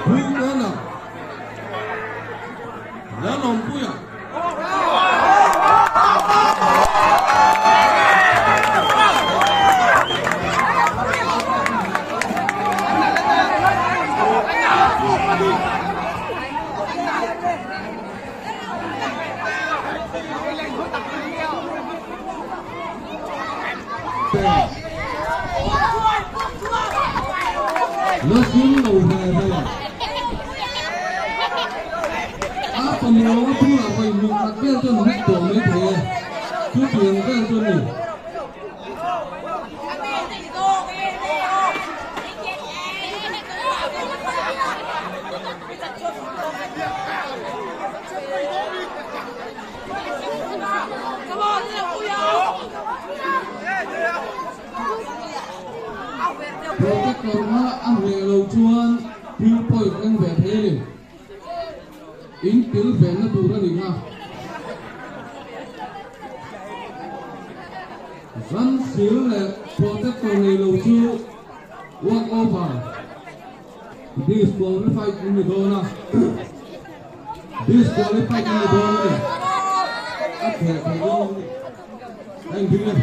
Blue corner Lalawmpuia. La sim lo ve ve. A pamawng a phur ah vawi hnih khat vel chuan hnek tawh mai thei e. Chutiang vel chu a ni. Protector kha a hneh lo chuan thil pawi thleng ve thei a ni. In tel venna tur a ni kha. Ram sil leh protector nei lo chu walk over disqualified an ni dawn a, disqualified an ni dawn a ni. A theh thei dawn a ni. Heng ding e.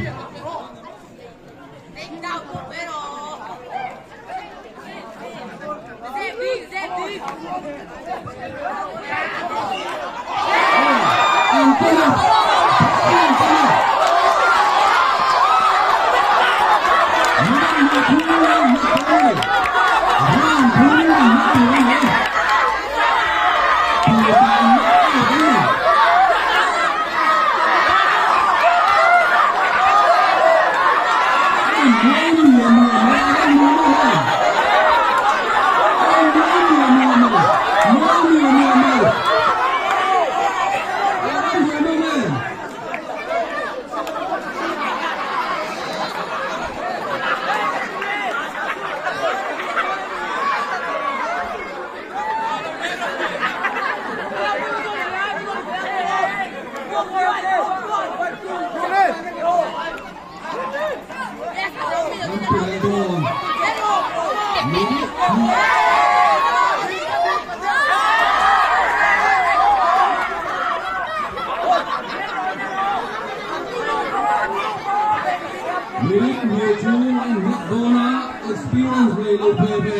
Minute hnih chhung an hnek dawn a, experience nei lo ve ve.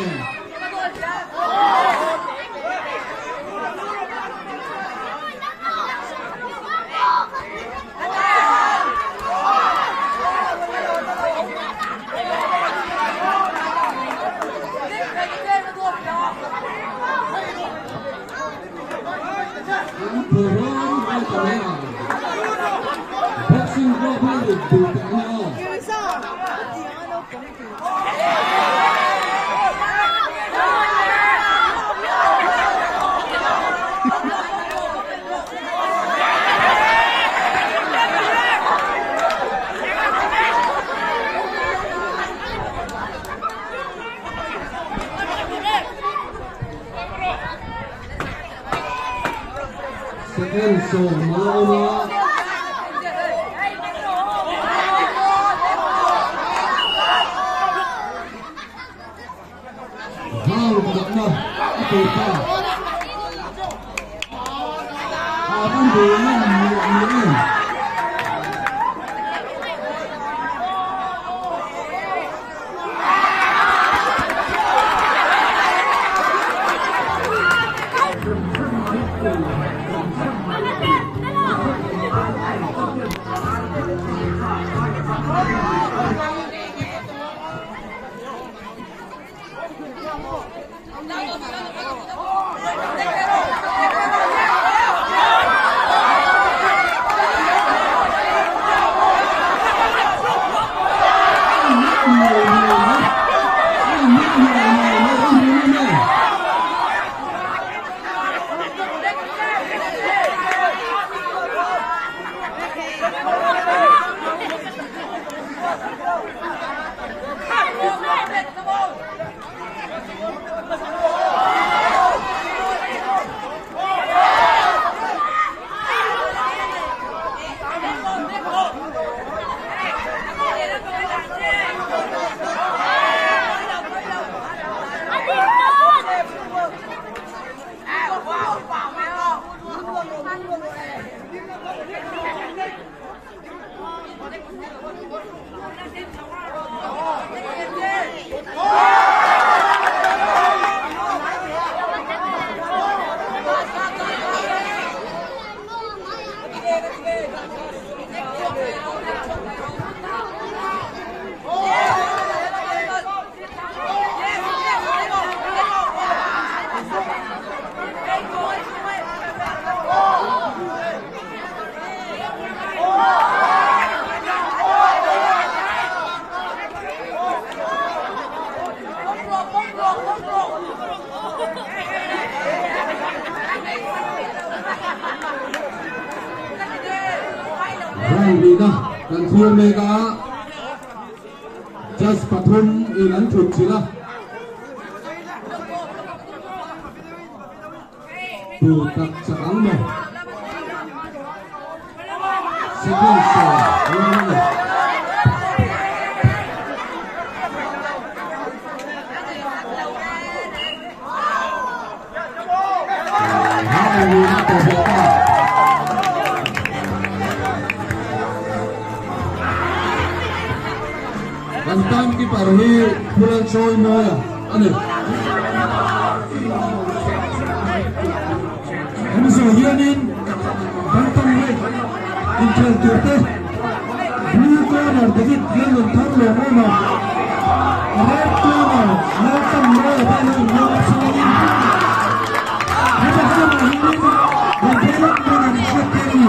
An phuhrawn rual ta hle ang. Boxing glove hi a lut duh teh a nia aw. Second sawm a la awm a. Round pakhatna a tur ta. A van duh ngam miah miah em. Round hnihna kan thlir mek a, judge pathum in an thut chilh a. Tu tak chak ang maw? Second saw rual a ni. Round hnihna tawp leh ta. Kan timekeeper hi Phulal Chawi Mawia a ni. Hemi zawh hianin Bantam weight inkhel turte Blue corner David Lalnunthar Lawmawma, Red corner Laltan Mawia te lo inlawm chungin hemi hlamah hianin rawn phei lawk dawn an hriat tir a ni.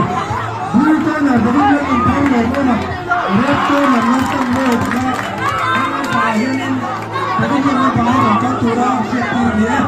Blue corner David Lalnunthar Lawmawma, Red corner Laltan Mawia te kha an lampangah hianin Pavilion lampangah hian rawn kal tura hriat tir a ni e.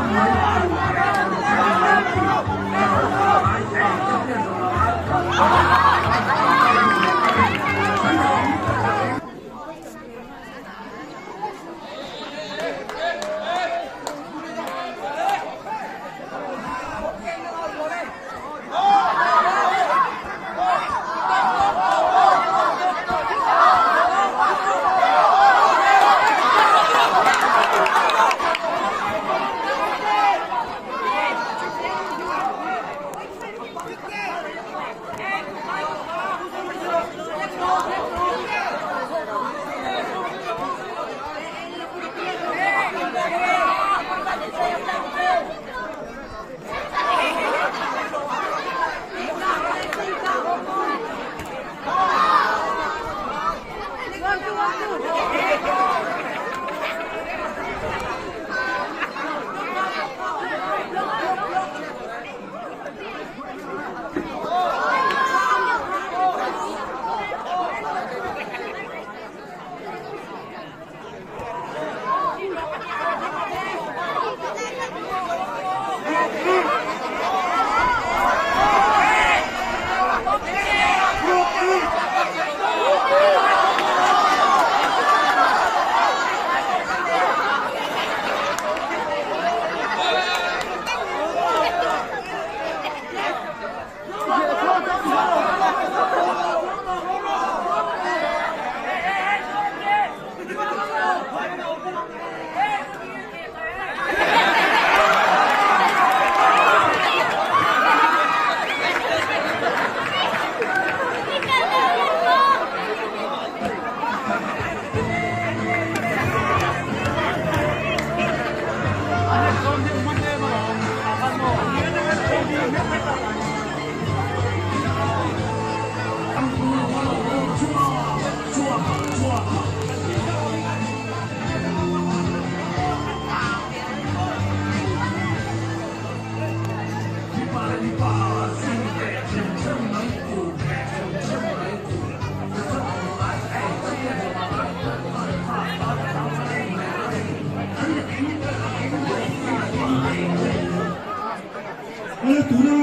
Tuna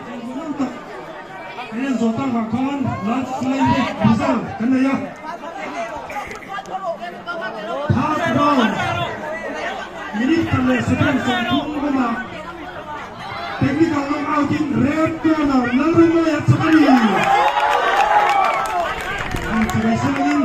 hmuhnawm tak kan en zawh tak ah khan last slide result kan nei a, third round minute khat leh second 30 awmah technical knock out in red corner Lalrinmawia chak a ni. Chibai selangin.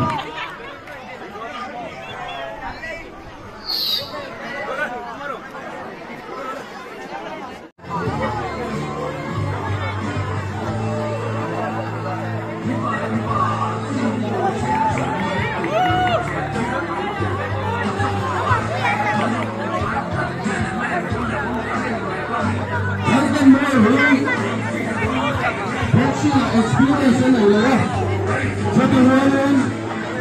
Experience a nei lo a, chutih rualin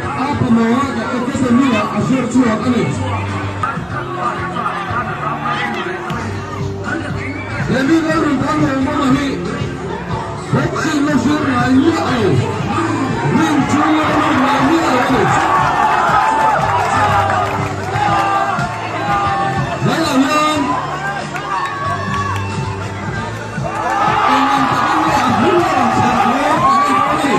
a pamawa academy-ah a zir chhuak a ni. He mi lalrun thang reng mama hi boxing la zir ngai miah lo, ring chung la lut ngai miah lo a ni. Tlaiah hian eng ang takin nge a hming a rawn chher dawn kan en dawn a ni.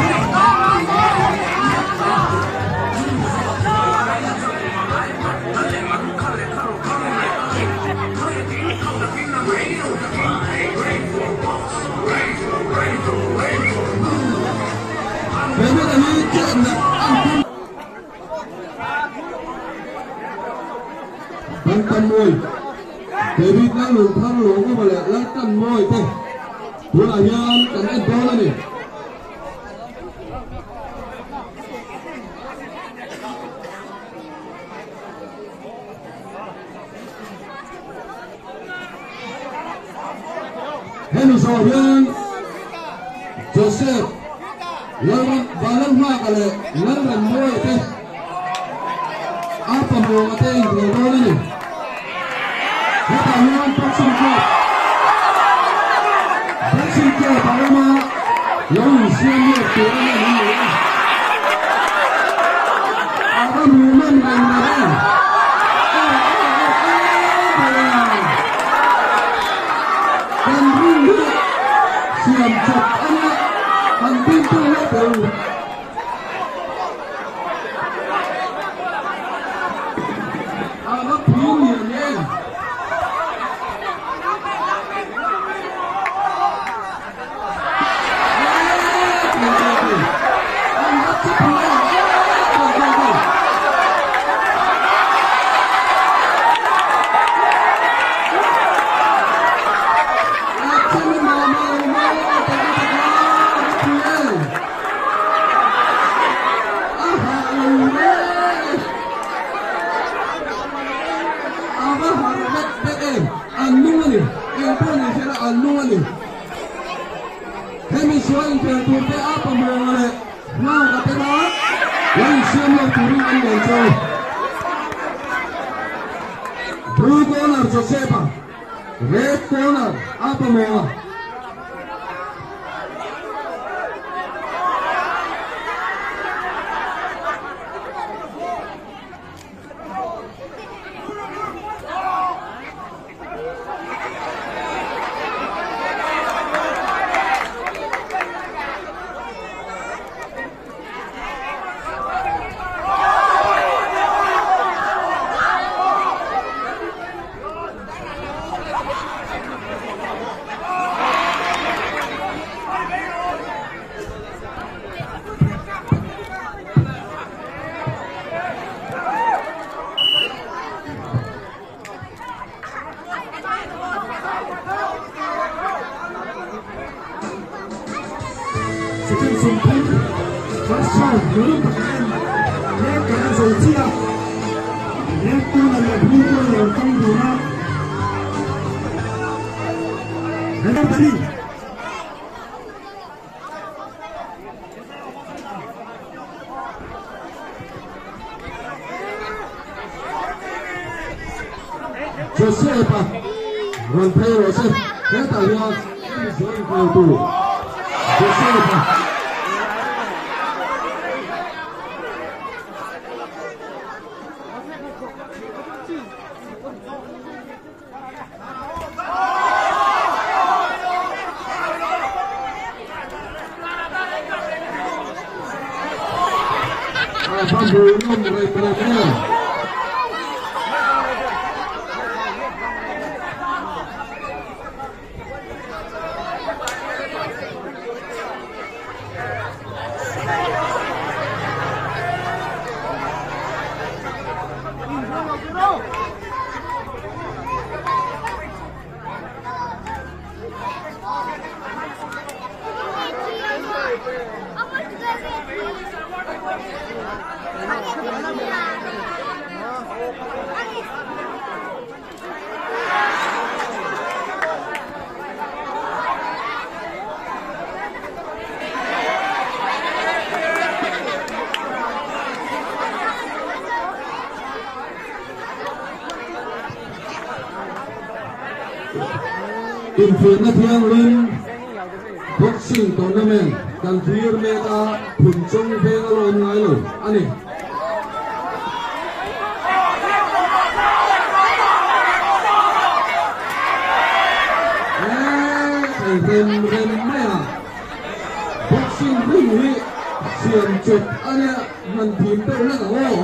Laltanmawi, David Lalnunthar Lawngawma leh Laltanmawi te tunah hian kan en dawn a ni. Hemi zawh hian Joseph Lalram Vanlalhmaka leh Lalremmawia te a pahmuanga te inkhel dawn a ni. Hetah hian boxing club boxing club a awm a, lo insiam lawk tur a ni an ni a. A va hmuhnawm reng reng em! Kan ring hi siam chawp a nia, han pintu hlauh teh u. A va phi lian em! Hemi sual inkhel turte a pamawng leh nghak a tel a, lo insiam lo turin an rawn cho. Blue corner Joseph-a, red corner a pamawng a. Second 30 first round hmuhnawm tak a en red kan a zo chiah a, red corner leh blue corner an tang dun a, referee. Joseph-a rawn phei rawh se, hetah hian hemi zawh inkhel tur Joseph-a. A va hmuhnawm rem rem em. Infiamna thianghlim boxing tournament kan thlir mek a, Phunchawng veng a lawm ngai lo a ni. Hei rem rem mai a, boxing ring hi siam chawp a nia hman thim deuh hlek ang aw.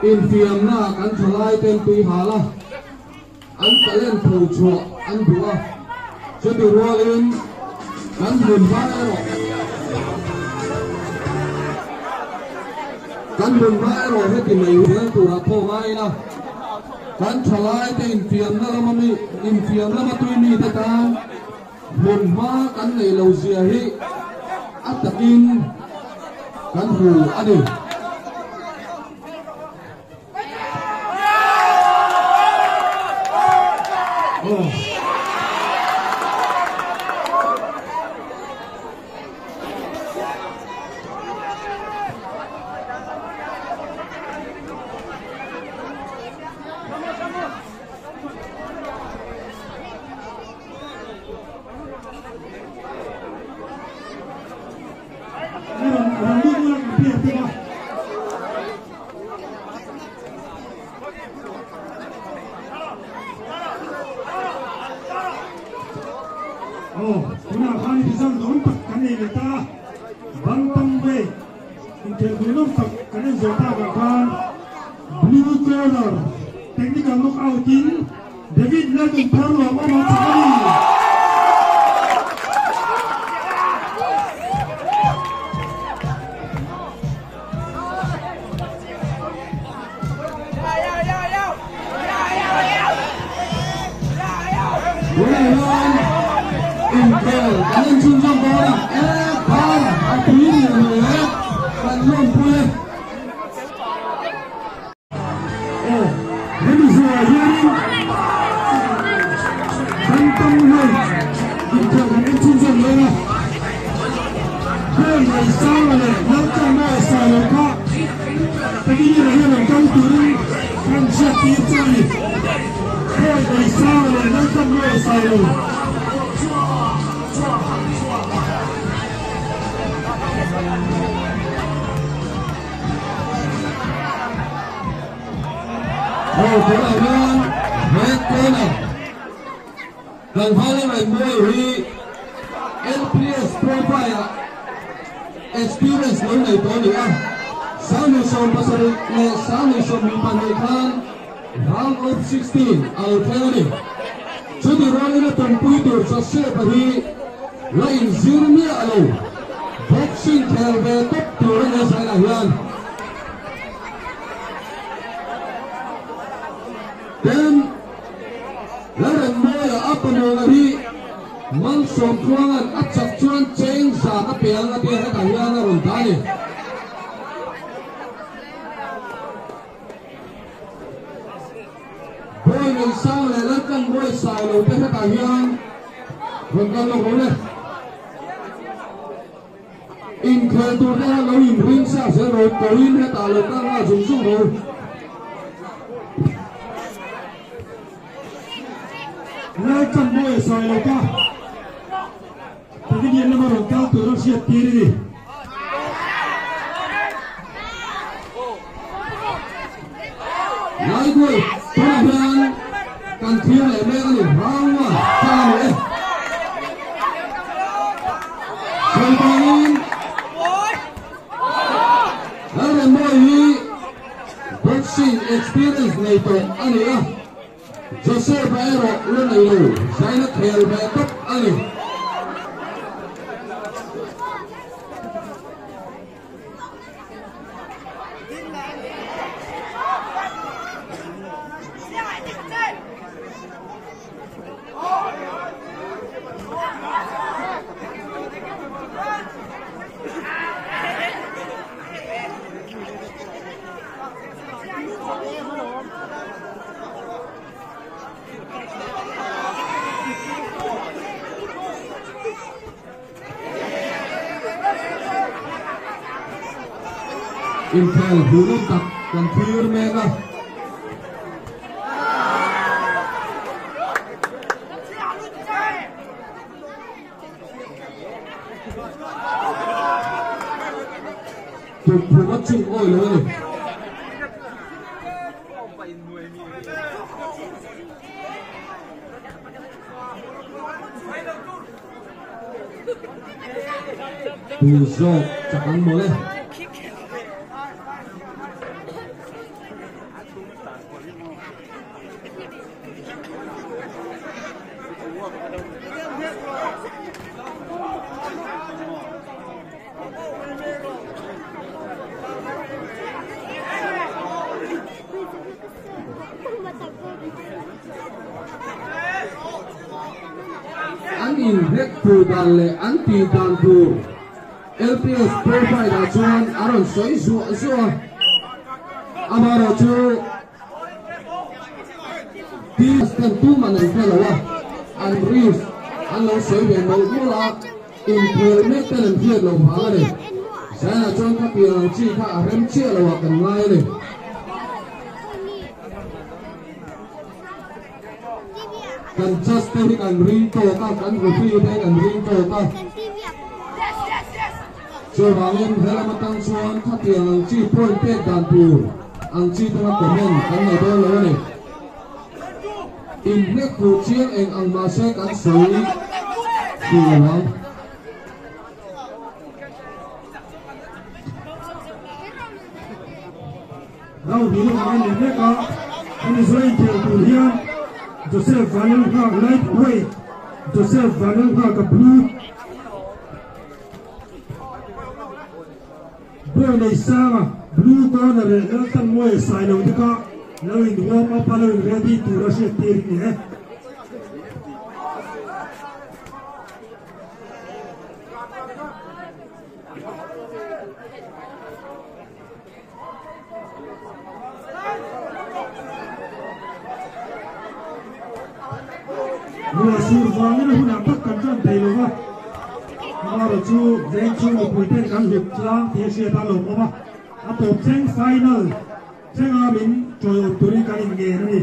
Infiamna kan thalai ten tui hal a, an talent pho chhuah an duh a, chuti rualin kan hmunhma erawh kan hmunhma erawh heti mai zel tura thaw ngaiin a, kan thalai te infiamna lama mi infiam lama tui mite tan hmunhma kan nei lo zia hi a takin kan hmu a ni. Blue corner technical knockout in David Lalnunthar Lawmawma chak a ni. Tunah hian inkhel kan en chhunzawm dawn a, e bar a tui leh leh kan lawmpui e. Aw, hemi zawhah hianin Bantam Weight inkhel kan en chhunzawm dawn a, Goal Ngaihsanga leh Lalchanmawia Sailo kha Pavilion-ah hian rawn kal turin kan hriattir che a ni. Goal Ngaihsanga leh Lalchanmawia Sailo. Aw tunah hian red corner tlangval Rainmawi hi LPS profile ah experience lo nei tawh a ni a, 2017 leh 2022 khan round of 16 a lo thleng a ni. Chuti rualin a tumpui tur Joseph-a hi la inzir miah lo. Boxing khel ve tawp tur a nia Zaina hian. Tin, Lalrengmawia a pamawna hi Malsawmtluanga'n a chak chuan cheng zat a pe ang a tia hetah hian a rawn dah a ni. Bawi Ngaihsang leh Laltlanbawi Sailo te hetah hian rawn kal lawk lo le. Inkhel tur te kha lo inring sa zel rawh, koin hetah lo kal nghal zung zung rawh. Laltlanbawi Sailo ka Pavilion lama rawn kal tur a hriat tir a ni. Laiguai tunah hian kan thlir leh mek a ni, round one kha a ni e. Sawi danin Lalrembawi hi boxing experience nei tawh a ni a. Joseph-a erawh la nei lo, zaina khel ve tawp a ni. Inkhel hmuhnawm tak kan thlir mek a. Tukphum a chung awi lo a ni. Tu zawk chak ang mawle. inhnek tur dan leh an tih dan tur LPS profile ah chuan a rawn sawi zuah zuah a. Amaherawhchu Teams ten tuman an hre lo a, an risk an lo sawi ve mawlh mawlh a, inkhel mek ten an hriat loh vang a ni. Zainah chuan ka pian ang chi kha a rem chiah lo ah kan ngai a ni. Kan judge te hi kan ring tawk a, kan referee te hi kan ring tawk a. Chuvangin helam atang chuan khatiang ang chi point pek dan tur ang chi te kha comment kan nei dawn lo a ni. Inhnek tur chiang eng ang mahse kan sawi duh lo ang. Round hi a en leh mek a, hemi zawi inkhel tur hian Joseph Vanlalnghak light weight, Joseph Vanlalnghaka blue, Bawi nei sanga blue corner leh Laltanmawia Sailo te kha lo in warm up a lo in ready tur a hriat tir ni e. Ruah sur vangin a hunah tak kan tan thei lo va, amaherawh chu veng chhung mipui ten kan hlut tlang tih a hriat a lawmawm a, a tawp thleng final thlenga min tawiawm turin kan inngen a ni.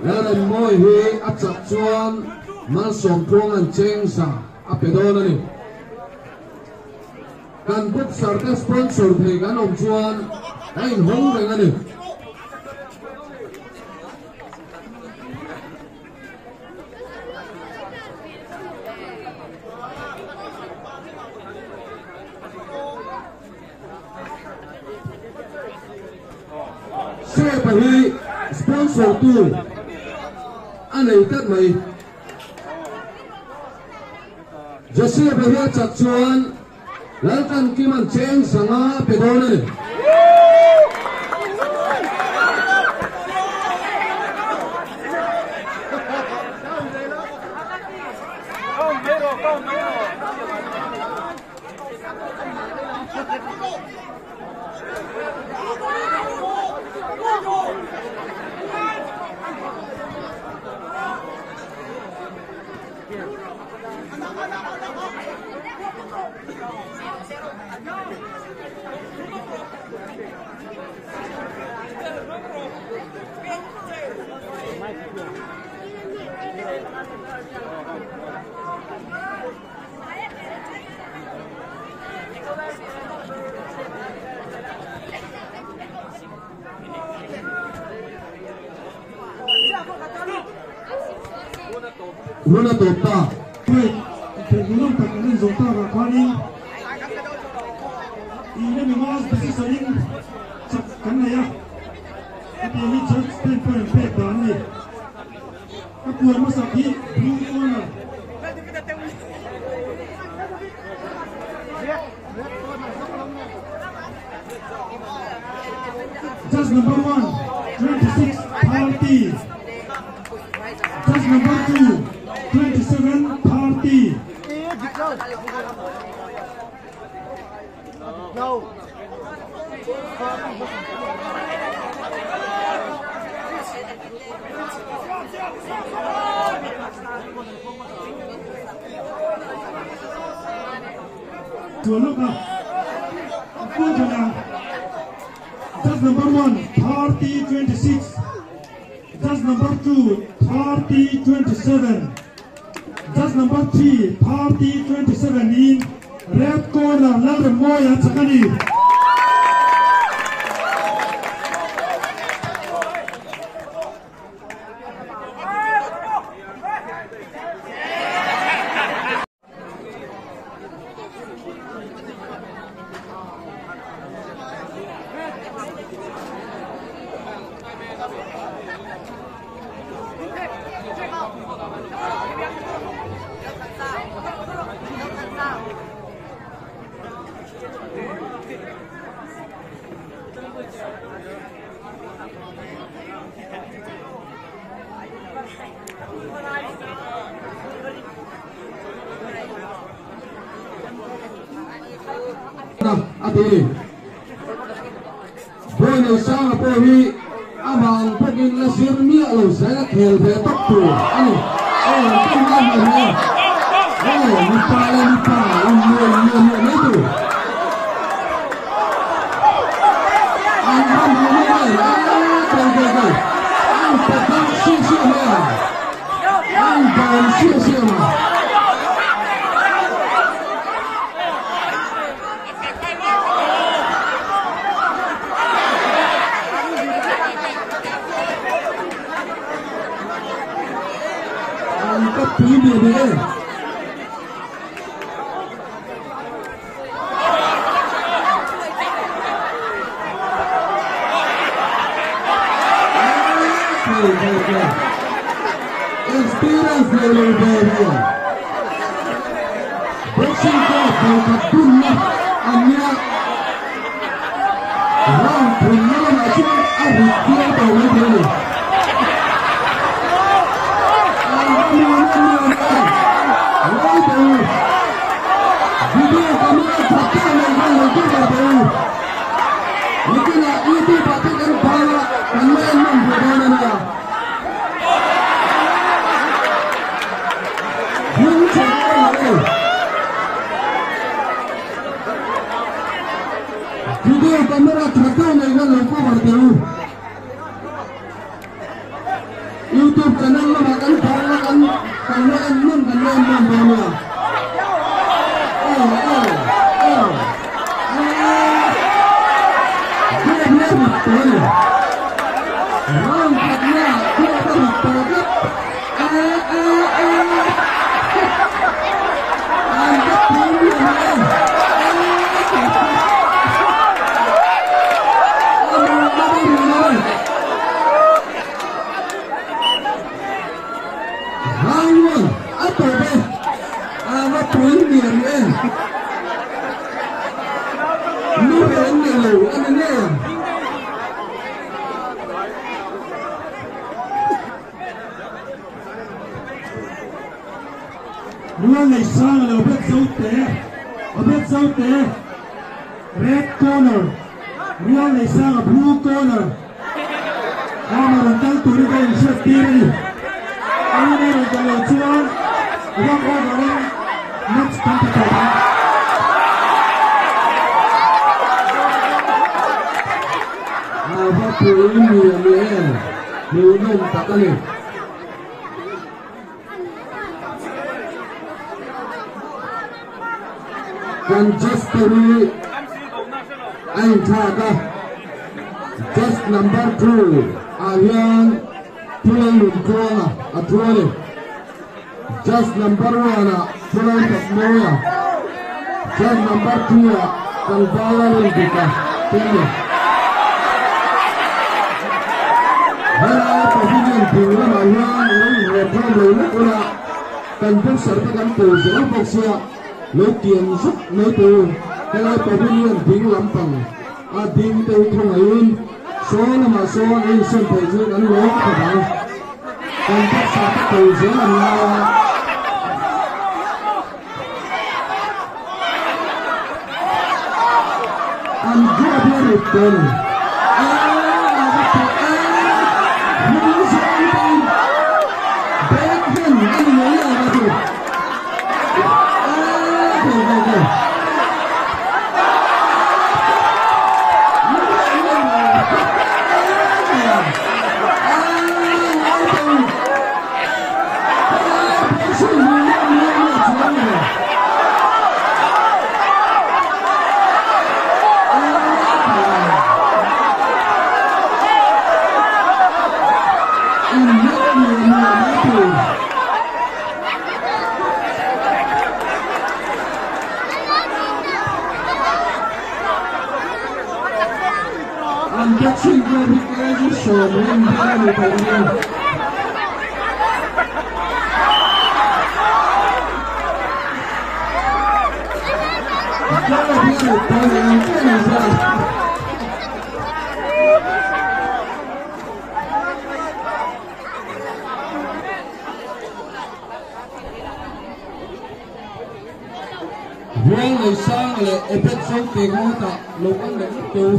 Lalremmawi hi a chak chuan Malsawmtluang an cheng za a pe dawn a ni. Kan boxer te sponsor thei kan awm chuan a inhawng reng a ni. Sepa hi sponsor tu a nei tlat mai. Joseph a hi a chak chuan Laltankima'n cheng sanga a pe dawn a ni. Hun a tawp ta. Hei, inthehhmuhnawm tak kan en zawh takah khanin unanimous decision-in chak kan nei a, hetiang hi judge ten pawh an pek dan a ni. Ka puan hmasak hi blue corner. Judge number 1, 26, 30. Judge number 2, 27, 30. Chuan lawk a. Punjana Judge number 1 30-26. Judge number 2 30-27. Judge number 3 30-27 in red corner Lalremmawia chakani. Ati Boy sang po hi amang pagin la sir mi alo sa khel ve top tu ani oh tum la ma ni oh mi pa la mi pa um mi mi mi mi tu an an mi mi ah go go go an pa pa si si ma an ban si si ma Experience level baby. Boxing club Bangkatuna Anya Round Punna na chuan a rit tir tawh mai thei a ni. Video camera thakka nei khan lo tur ber tawh u. Nikinah YouTube ah te kan phal a, kan la en nawm ve dawn a nia. Hming chhe dawn lo e. Video camera thakka nei khan lo cover teh u. YouTube channel lamah kan phal a, kan kan la en nawm kan la en nawm dawn a nia. Oh oh oh ah Biak na rit tawh a ni. Round khat na biak a rit tawh tlat. Ah ah ah An ka pui miah mai a. Ah a mu a mu a mu. Round 1 a tawp e. A va pui miah rih em. Nu reng nei lo a ni ngei ang. Rual nei sang lo bet zo te, a bet zo te, red corner, rual nei sang a blue corner, ama rawn kal turin ka inhriat tir a ni. Aina rawn kal lo chuan walk over in next kan ti tawp ang. A va pui miah miah em, hmuhnawm tak a ni. Kan just te hi a inthlak a, just number 2 ah hian Thulal Nuntluanga a thu a ni. Just number 1 ah Thulal Takmawia, just number 2 ah Tlangvala Rindika te a ni. Helai pavilion ding lamah hian lo inrawt ram lo lek ula, kan boxer te kan ko zel bawk sia, lo kian zuk mai teh u. Helai pavilion ding lampang a ding te hi thawngaiin saw lamah sawn a insawn theih chu kan lawm khawp ang. Kan boxer te ko zel an ngai a. An duat hi a rit tawh a ni. Ah a va teh a, hming zawng pawhin backhand a ni ngei ang a chu. Ah go go go. An boxing glove hi kg 10 vel a ni tawh nia. Glove hi a rit dawn eng ang chiah ni se. Rual nei sang leh Ebet Zote ngawtah lo kal leh ngawt teu.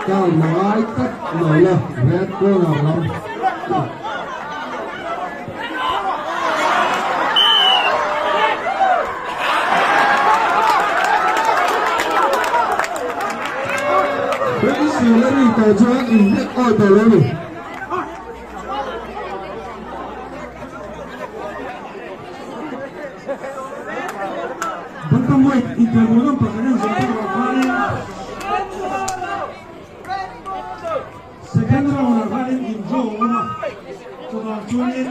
Kal ngai tak lo la red corner lam. Beisei la ni tawh chuan inhnek awi tawh lo ni. Bantamweight intelmuhnawm pakhat en zawh tak ruah khanin second round ah khanin indraw a awm a, chutah chuanin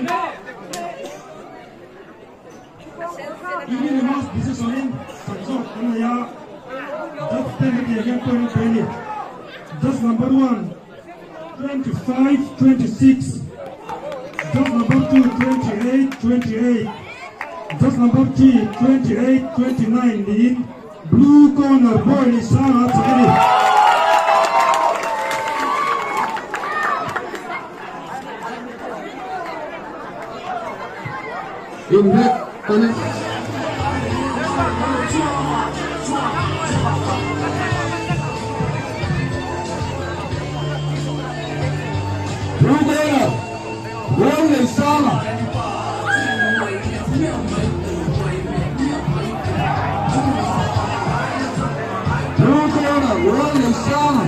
unanimous decision in chak zawk an nei a, judge ten hetiang hian point an pe a ni, judge number one 25 26, judge number 2 28 28, judge number 3 28 29 niin blue corner boy ni sanga chak a ni. Inhnek kan Blue corner Rual nei sanga. Blue corner Rual nei sanga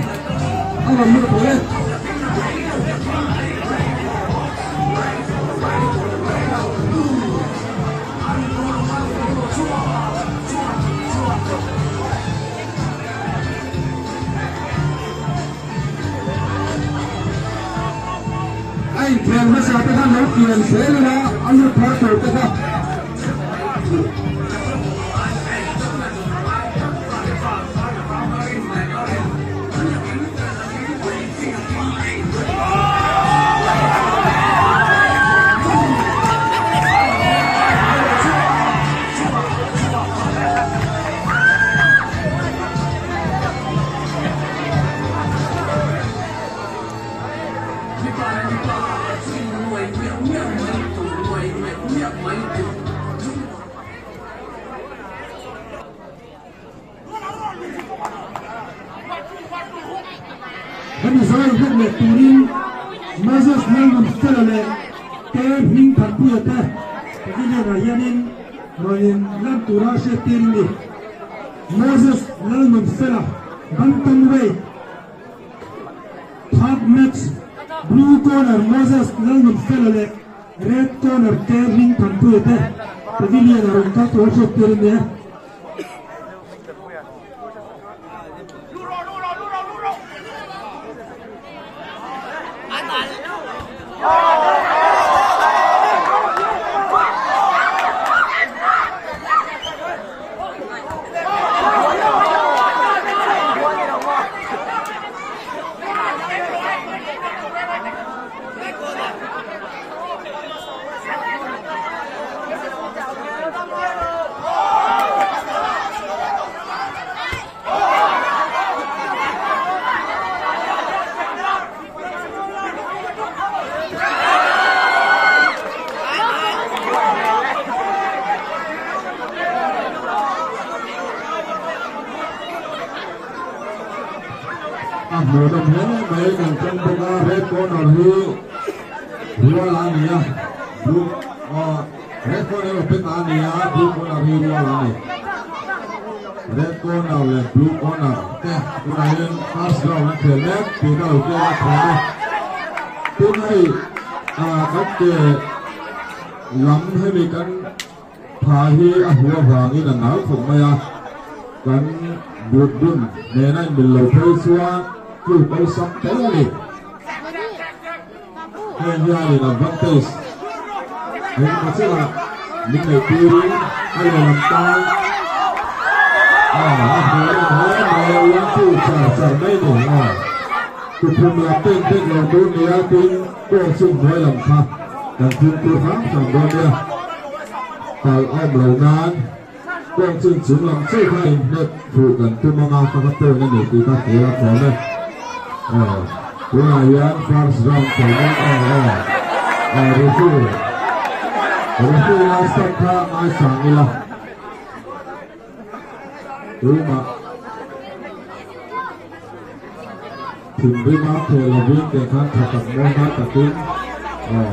a rawn lut thei e. A inkhel hmasa te khan lo kian zel ila a lut thar tur te kha. leh K Hmingthanpuia te pavilion ah hianin rawn in lan tura hriattir a ni. Moses Lalnunfela, Bantamweight, Third match, Blue corner Moses Lalnunfela leh Red corner K Hmingthanpuia te pavilion ah rawn kal tura hriattir a ni e. A hmuhnawm hle mai kan tawng bawk a red corner hi rual a ni a blue red corner erawh pek a ni a blue corner hi rual a ni red corner leh blue corner te tunah hian first round an khel mek tih ka lo tlem a thawm a tin hei kan ke lam hemi kan Tha hi a hmuh avangin a nal khawp mai a, kan but bun nena inmil lo phei chuan tluk awlsam tel a ni. Heng hianin advantage engemaw chenah min neih turin a lehlam tan a hmuh a hle mai a, uantu char char mai ni. Tukhum lam te inpek lo tur nia tin pawh chu hnuai lam kha kan fimkhur hram hram dawn nia. Kal a awm lo nan pawh chu inchung lam chiah kha inhnek fuh kan tum anga ka kha point a ni tih kha hria a tlawm e. Aw tunah hian first round thleng mek aw aw aw referee referee last stop kha ngaisang ila tumah Thinrima theh lovin teh khan tha tak mawi hma takin aw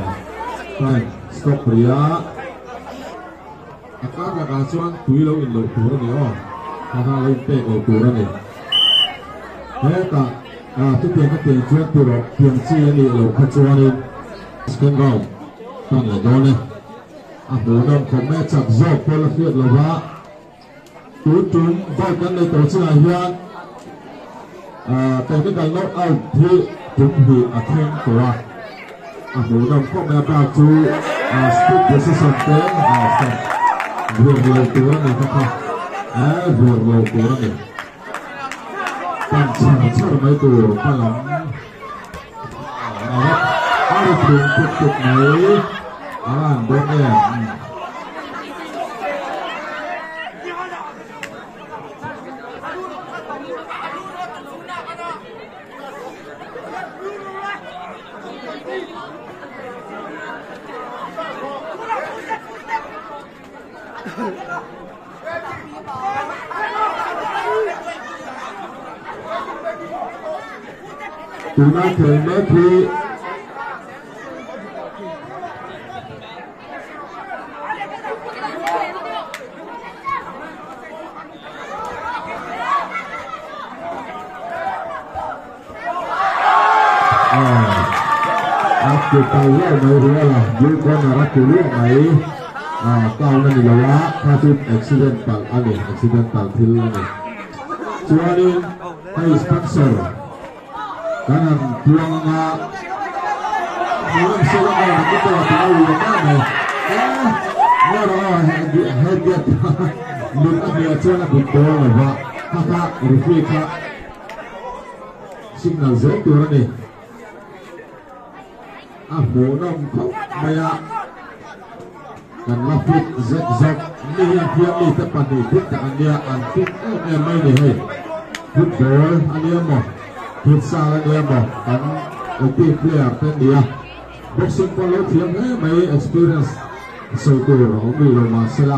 time stop rih a, a kar lakah chuan tui lo in loh tur a ni aw, kha kha lo in pek loh tur a ni. Hetah ah chutiang ka tiang chuan ti rawh tiang chi a nih loh kha chuanin second round tan leh dawn e, a hmuhnawm khawp mai a chak zawk pawh la hriat lova. Tun tum vote kan nei tawh chinah hian technical knock out hi tum hnih a thleng tawh a, a hmuhnawm khawp mai a bak chu split decision te vir lo tur a ni kha kha vir lo tur a ni pan char char mai tur hmalam a ri thum tuk tuk mai a lan dawn em. Tuna khel mek hi A ke kal luai mai rual a, blue corner a ke luah mai town a ni lo a, kha chu accident palh a ni, accident palh thil a ni. Chuanin hei sponsor kan han puang anga hmuh sela aw ka tawh tih a ui em em mai. Ngawr aw headgear mit a hmuh chuan a dik dawn lo va, kha kha referee kha signal zel tur a ni. A hmuhnawm khawp mai a, kan la fit zek zek. Mi hian thiam mite pahnih dik tak an nia, an fit em em mai ni hei. Football a nia maw, futsal a nia maw, kan active player te an ni a. Boxing pawh lo thiam hle mai, experience sawi tur a awm rih lo mahsela,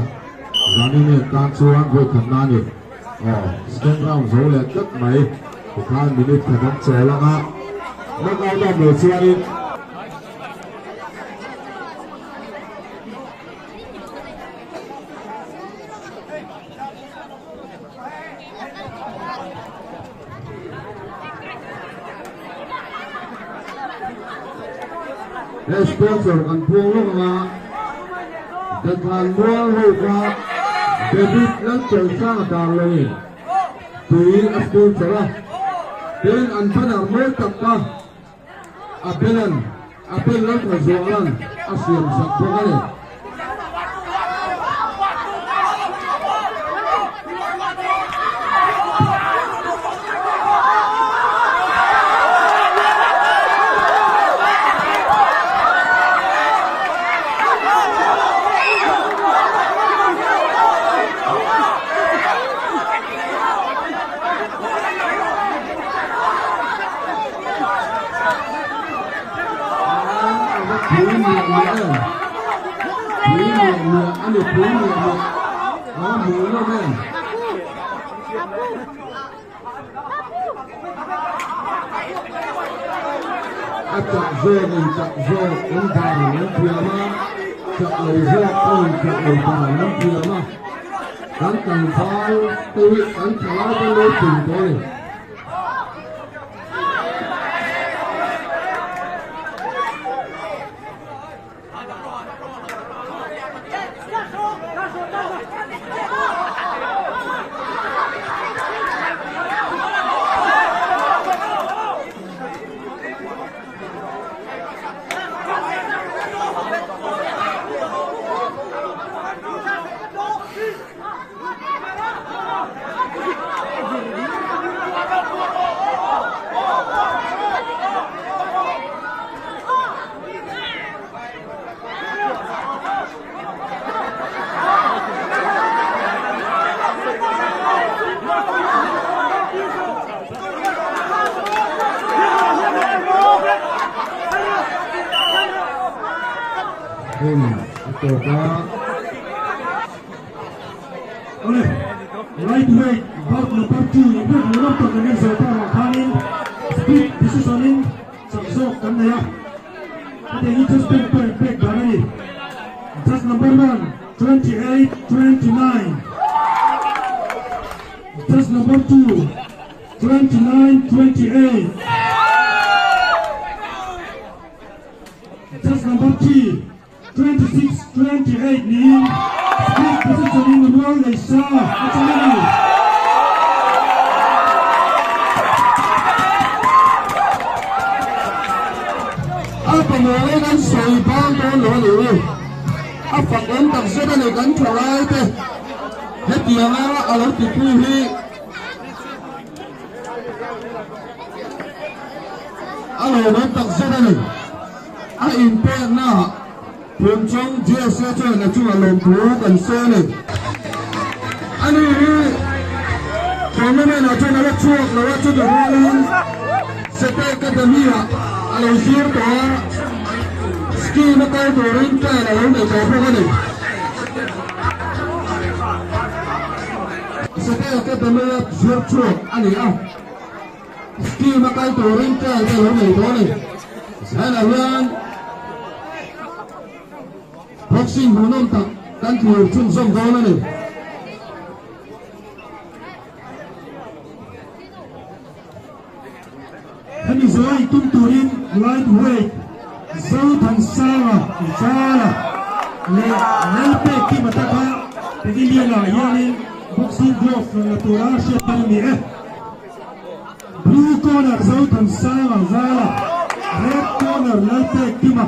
zanin en tan chuan vawi khatna a ni. Aw, second round zo leh tlat mai. Tikhan minute khat an chawl ang a, knockout a hmuh chuanin. He sponsor kan puang lawk anga Dathan Mual ho kha David Lalchawlsanga Darlawngin tui a sponsor a, tin an banner mawi tak kha a belan a bel Lalthazuala'n a siam sak bawk a ni. Pui miah miah em pui miah miah a ni pui miah miah a hmuh nawm em. A chak zawk in chak zawk an dan an thiam a, chak lo zawk pawh in chak lo dan an thiam a, kan tlangval te hi kan thalai te lo pun tawh a ni. Hun a tawp a. Awle, lightweight bout number 2 inbiak leh lam tak kan en zawh ta vang khanin split decision in chak zawk kan nei a. Hetiang hi just pek pawh pek dan a ni. Just number 1, 28, 29. Just number 2, 29, 28. Just number 3, 26, 28 niin split decision in rual nei sa a chang a ni. A pamawin an sawi bang dawn lo a ni hi. A fak awm tak zet a ni kan thalai te hetianga a lo tipui hi. A lawmawm tak zet a ni. A inpekna Phunchawng JSA chuan a chungah lawmthu kan sawi a ni. Ani hi tournament ah chuan a la chhuak lo a, chutah rualin Sete Academy ah a lo zir tawh a, scheme a kal turin plan a lo nei tawh bawk a ni. Sete Academy a zir chhuak a ni a, scheme a kal turin plan te a lo nei tawh a ni. Zainah hian boxing hmuhnawm tak kan thlir chhunzawm dawn a ni. Hemi zawi tum turin lightweight Zothansanga Zala leh Lalpek Kima taka Pavilion-ah hianin boxing glove rawn la tura hriat tan a ni e. Blue corner Zothansanga Zala, red corner Lalpek Kima.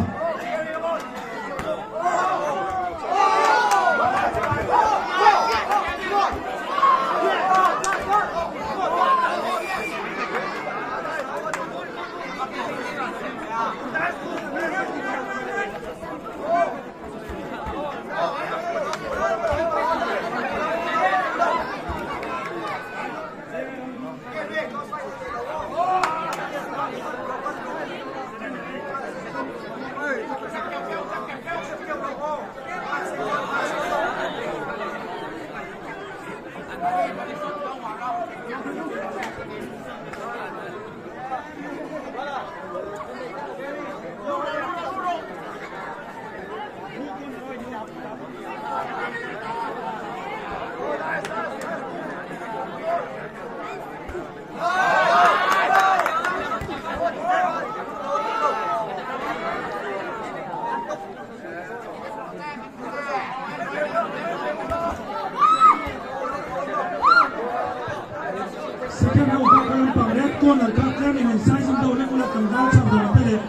Second ho kha kalampang red corner kha tlem in sizing deuh lek ula tlangval chhan dawr te leh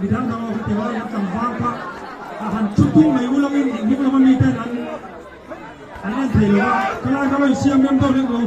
midang dang ho kha ti rual in tlangval kha a han thu tung mai ulangin hnung lama mi ten an an en thei lo a khalai kha lo insiam rem deuh lek lo.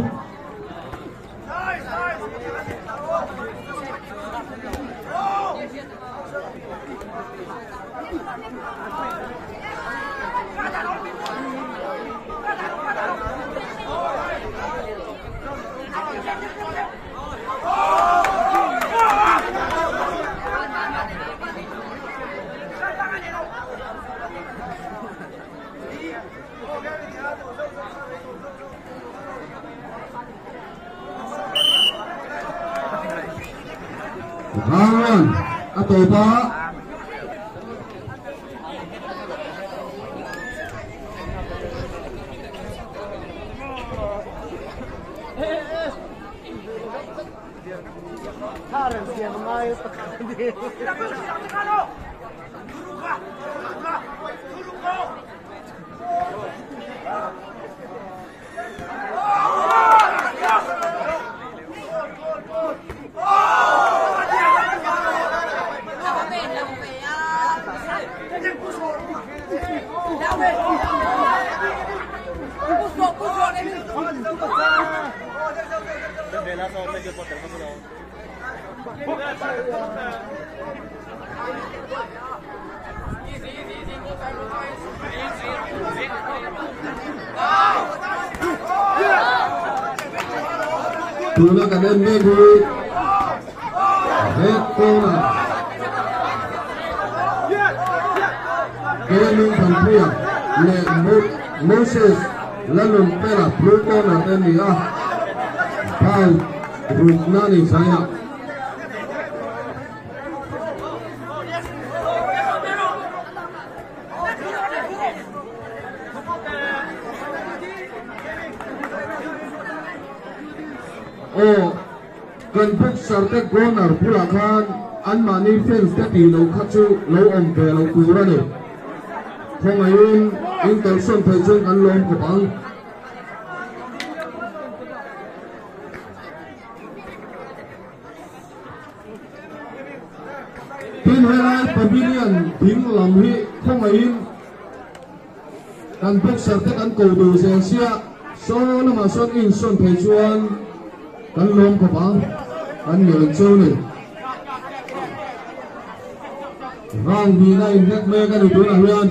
Round a tawp a. Tuna kan en mek hi red corner Gaming Thanpuia leh Moses Lalun Pela blue corner te ni a round rukna ni zaina. Aw kan boxer te corner bulah khan an mahni fans te tih loh kha chu lo awm ve lo tur a ni. Khawngaihin in kalsawn theih chuan kan lawm khawp ang. Tin helai pavilion ding lam hi khawngaihin kan boxer te kan ko duh zel sia saw lamah sawn insawn thei chuan kan lawm khawp ang kan ngen cheu ni. Round hnihna inhnek mek a ni tunah hian.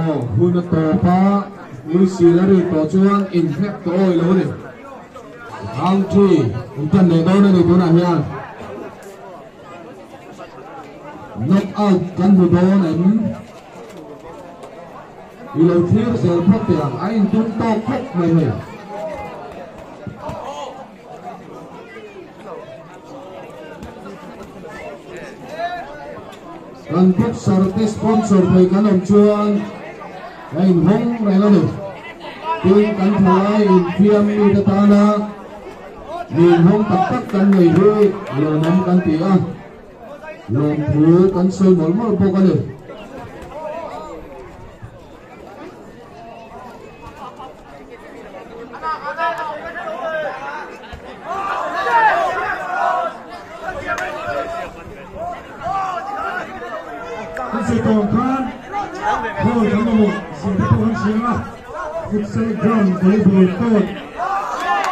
Aw hun a tawp a whistle a ri tawh chuan inhnek tawh awi lo a ni. Round 3 intan leh dawn a ni tunah hian. Knock out kan hmu dawn em? I lo thlir zel phawt teh ang, a intum tawk khawp mai hei. Kan boxer te sponsor thei kan awm chuan a inhawng reng a ni. Tin kan thalai infiam mite tana mi inhawng tak tak kan nei hi lawmawm kan ti a, lawmthu kan sawi mawlh mawlh bawk a ni. Kan sawi tawh ang khan hall kan mamawh zir te pawh kan hria a, futsal ground volleyball court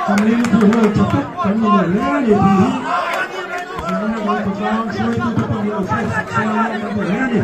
community hall tha tak kan mamawh hle a ni tih hi zirna kan khawtlang hruaitute pawh min lo hriatsak sela kan duh hle a ni.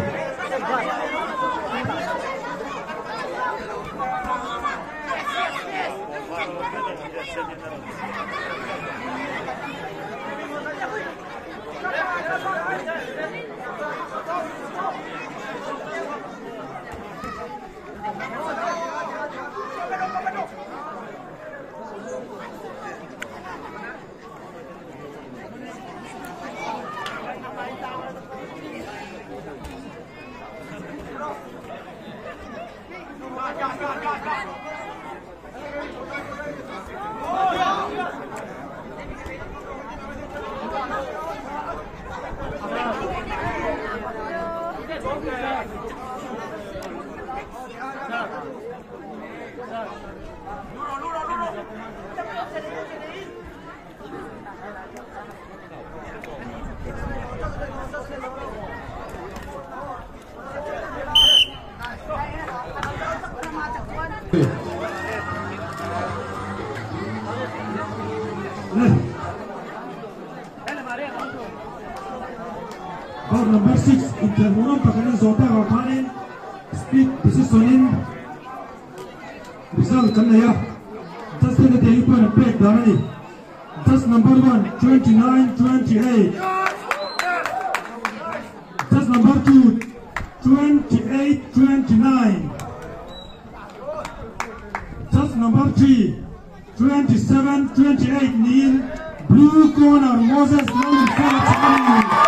Bout number 6 inkhel hmuhnawm tak an inzawh tak ah khanin split decision in result kan nei a, Justin a te hi pawhin an pek dan a ni. Just number 1 29 28 Just number 2 28 29 Just number 3 27 28 niin Blue Corner Moses Lalnunfela chak a ni.